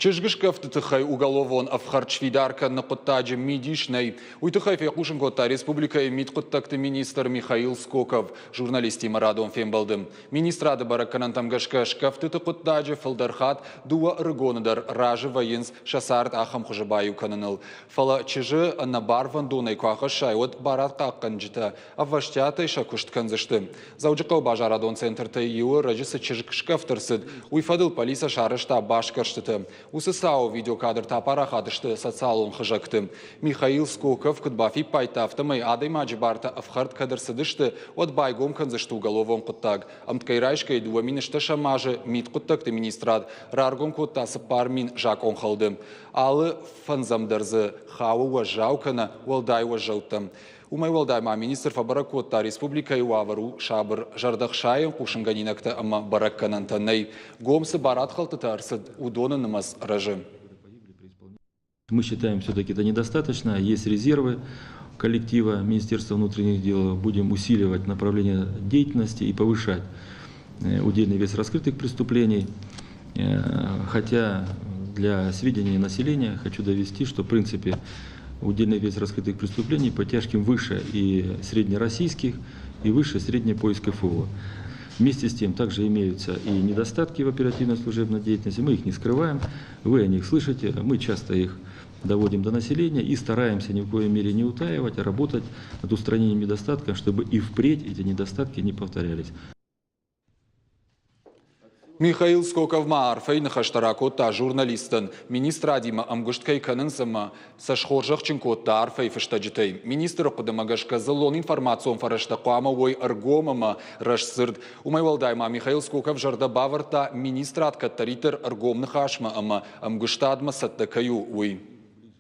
Чызгыскъӕфты тыххӕй уголовон ӕфхӕрд сфидар кӕныны хъуыддаджы мидис нӕй. Уый тыххӕй фехъусын кодта республикӕйы мидхъуыддӕгты министр Михаил Скоков журналисттимӕ радон фембӕлды. Министрады бӕрӕггӕнӕнтӕм гӕсгӕ скъӕфтыты хъуыддаджы фылдӕр хатт дыууӕ ӕрыгоны дӕр разы вӕййынц сӕ цард ахӕм хуызы баиу кӕныныл. Фӕлӕ чызджы ӕнӕбарвӕндонӕй куы ахӕссай, уӕд барадхъахъхъӕнджытӕ ӕвӕстиатӕй сӕ куыст кӕндзысты. Дзӕуджыхъӕуы базарадон центртӕй иуы раджы цы чызг скъӕфт ӕрцыд, уый фӕдыл полицӕ сарӕзта басгӕрстытӕ. Уыцы цауы видеокадртӕ апарахат сты социалон хызӕгты. Михаил Скоков куыд бафиппайдта, афтӕмӕй адӕймаджы бартӕ ӕфхӕрд кӕд ӕрцыдысты, уӕд байгом кӕндзысты уголовон хъуыддаг. Ӕмткӕй райсгӕйы 2008 азы мидхъуыддӕгты министрад раргом кодта 4000 закъонхӕлды. Алы фӕндзӕм дӕр дзы хауы уӕззау кӕнӕ уӕлдай уӕззӕуттӕм. Уымӕй уӕлдай ма министр фӕбӕрӕг кодта, республикӕйы уавӕр у сабыр, зӕрдӕхсайӕн хъусынгӕнинӕгтӕ ӕмӕ бӕрӕггӕнӕнтӕ нӕй. Гом цы барадхӕлдтытӕ ӕрцыд, уыдоны нымӕц рӕзы. Мы считаем, все-таки это недостаточно. Есть резервы коллектива Министерства внутренних дел. Будем усиливать направление деятельности и повышать удельный вес раскрытых преступлений. Хотя для сведения населения хочу довести, что в принципе удельный вес раскрытых преступлений по тяжким выше и среднероссийских, и выше средней по СКФО. Вместе с тем также имеются и недостатки в оперативно-служебной деятельности, мы их не скрываем, вы о них слышите, мы часто их доводим до населения и стараемся ни в коей мере не утаивать, а работать над устранением недостатков, чтобы и впредь эти недостатки не повторялись. Михаил Скоков ма арфӕйы ныхӕстӕ ракодта журналисттӕн, министрадимӕ ӕмгуыст кӕй кӕнынц ӕмӕ сӕ схорзӕхджын кодта арфӕйы фыстӕджытӕй. Министры хъуыдымӕ гӕсгӕ дзыллон информацион фӕрӕзтӕ хъуамӕ уой ӕргом ӕмӕ рӕстдзырд. Уымӕй уӕлдай ма Михаил Скоков зӕрдӕ бавӕрдта, министрад кӕддӕриддӕр ӕргом ныхасмӕ ӕмӕ ӕмгуыстадмӕ цӕттӕ кӕй у, уый.